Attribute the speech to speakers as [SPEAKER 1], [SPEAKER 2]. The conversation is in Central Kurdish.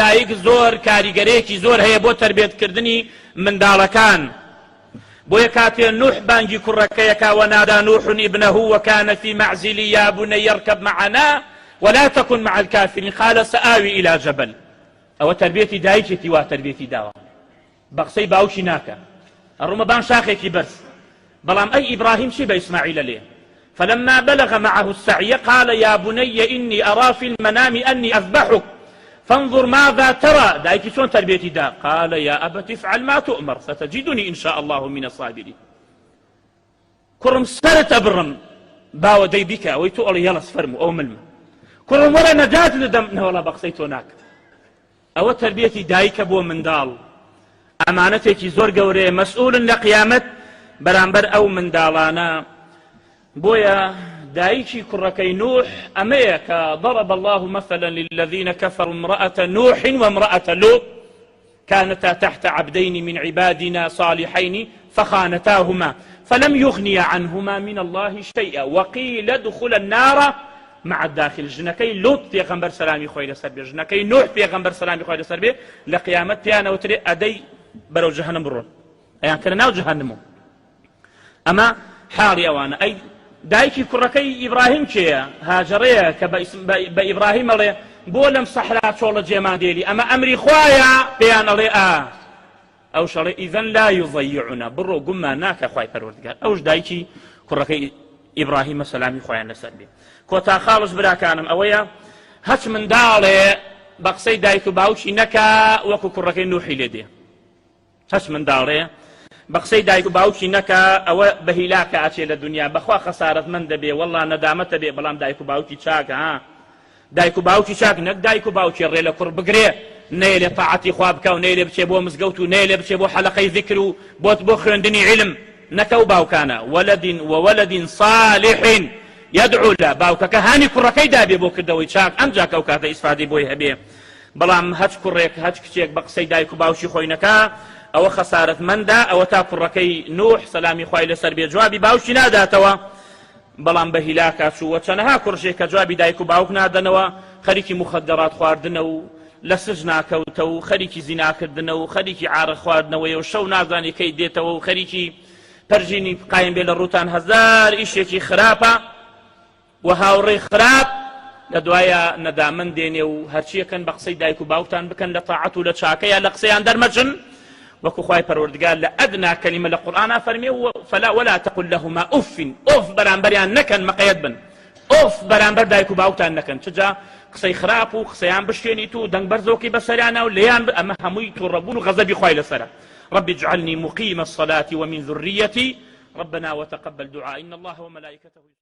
[SPEAKER 1] دایک زۆر کاریگەرێکی زۆر هەیە بۆ تەربێتکردنی منداڵەکان. بۆیە کاتێ نوح بانگی کوڕەکەیەکا ونادى نوح ابنه وكان في معزل يا بني اركب معنا ولا تكن مع الكافرين قال سآوي إلى جبل. ئەوە تربیەتی دایکێتی وا تربیەتی داوە، بە قسەی باوکی ناکە، ئەڕۆمە بان شاخێکی بەرز. بەڵام ئەی ئیبراهیم چی بە ئیسماعیلە لێ؟ فلما بلغ معه السعي قال يا بني إني أرى في المنام أني أذبحك فانظر ماذا ترى. دایکی چۆن تربیەتی دا؟ قال يا أبت افعل ما تؤمر ستجدني إن شاء الله من الصابرين. کوڕم سەرت ئەبڕم باوە دەی بیکە، ئەوەی تۆ ئەڵێ یەڵەس فەرموو ئەو ملمە. کوڕم وەرە نەجات دەدەم، نەوەڵا بە قسەی تۆ ناکەم. ئەوە تربیەتی دایکە بۆ منداڵ، ئەمانەتێکی زۆر گەورەیە، مەسئولن لە قیامەت بەرامبەر ئەو منداڵانە. بۆیە دایکی کوڕەکەی نوح ئەمەیە کە ضرب الله مثلا للذين كفروا امرأة نوح وامرأة لوط كانتا تحت عبدين من عبادنا صالحين فخانتاهما فلم يغنيا عنهما من الله شيئا وقيل ادخلا النار مع الداخل. ژنەکەی لوط پێغەمبەر سەلامی خۆی لەسەر بێ، ژنەکەی نوح پێغەمبەر سەلامی خۆی لەسەر بێ، لە قیامەت پێیانەوترێ ئەدەی بەرەو جەهەنم بڕۆن، ئەیان کەنە ناو جەهەنم. ئەمە حاڵی ئەوانە. ئەی دایکی کوڕەکەی ئیبراهیم کێیە؟ هاجەرەیە کە بە ئیبراهیم ئەڵێ بۆ لەم سەحرا چۆڵە جێمان دێلی، ئەمە ئەمری خوایە؟ پێیان ئەڵێ ئا. ئەو شەڵێ ئیذەن لا یضەیعنا، بڕۆ گوممان ناکە خوای پەروەردگار. ئەوش دایکی کوڕەکەی ئیبراهیمە سەلامی خۆیان لەسەر بێ. کۆتا خاڵش براکانم ئەوەیە هەچ منداڵێ بە قسەی دایک و باوکی نەکا وەکو کوڕەکەی نوحی لێ دێ. هەچ منداڵێ بە قسەی دایک و باوکی نەکا ئەوە بە هیلاکە ئەچێ لە دنیا، بەخوا خەسارەتمەند دەبێ، وەڵا نەدامەتە بێ. بەڵام دایک و باوکی چاکە، ها دایک و باوکی چاک، نەک دایک و باوکی ڕێ لە کوڕ بگرێ نەیەلێ تاعەتی خوا بکا و نەیەلێ بچێ بۆ مزگەوت و نەیەلێ بچێ بۆ حەلەقەی ذیکر و بۆت بۆ خوێندنی عیلم، نەکە و باوکانە ولد وولد صالح يدعو له، باوکەکە هانی کوڕەکەی دابێ بۆ کردەوەی چاک، ئەمجا کە ئەو کاتە ئیسفادەی بۆی هەبێ. بەڵام هەچ کوڕێک هەچ کچێک بە قسەی دایک و باوکی خۆی نەکا ئەوە خەسارەتمەندە. ئەوە تا کوڕەکەی نوح سەلامی خوای لەسەر بێ جوابی باوکی ناداتەوە، بەڵام بە هیلاکا چووە. چەنەها کوڕژێک کە جوابی دایک و باوک نادەنەوە خەریکی مخدرات خواردنە و لە سجنا کەوتە و خەریکی زیناکردنە و خەریکی عارە خواردنەوەیە و شەو نازانی کەی دێتەوە و خەریکی پەرژینی قایم بێ لە ڕووتان، هەزار ئیشێکی خراپە و هاوڕێی خراپ لە دوایە نەدامەند دێنێ و هەرچیەکەن بە قسەی دایک و باوکتان بکەن لە تاعەت و لە چاکەیە لە قسەیان دەرمەچن. وەکو خوای پەروەردگار لە ئەدنا کەلیمە لە قورئانا فەرمێ فلا ولا تقل لهما ئوف، ئوف بەرامبەریان نەکەن، مەقەیەت بن، ئوف بەرامبەر دایک و باوکتان نەکەن، چجا قسەی خراپ و قسەیان بشکێنیت و دەنگ بەرزۆکی بەسەریانە و لێیان، ئەمە هەمووی تووڕەبوون و غەزەبی خوای لەسەرە. رب اجعلني مقيم الصلاة ومن ذريتي ربنا وتقبل دعاء إن الله وملائكته.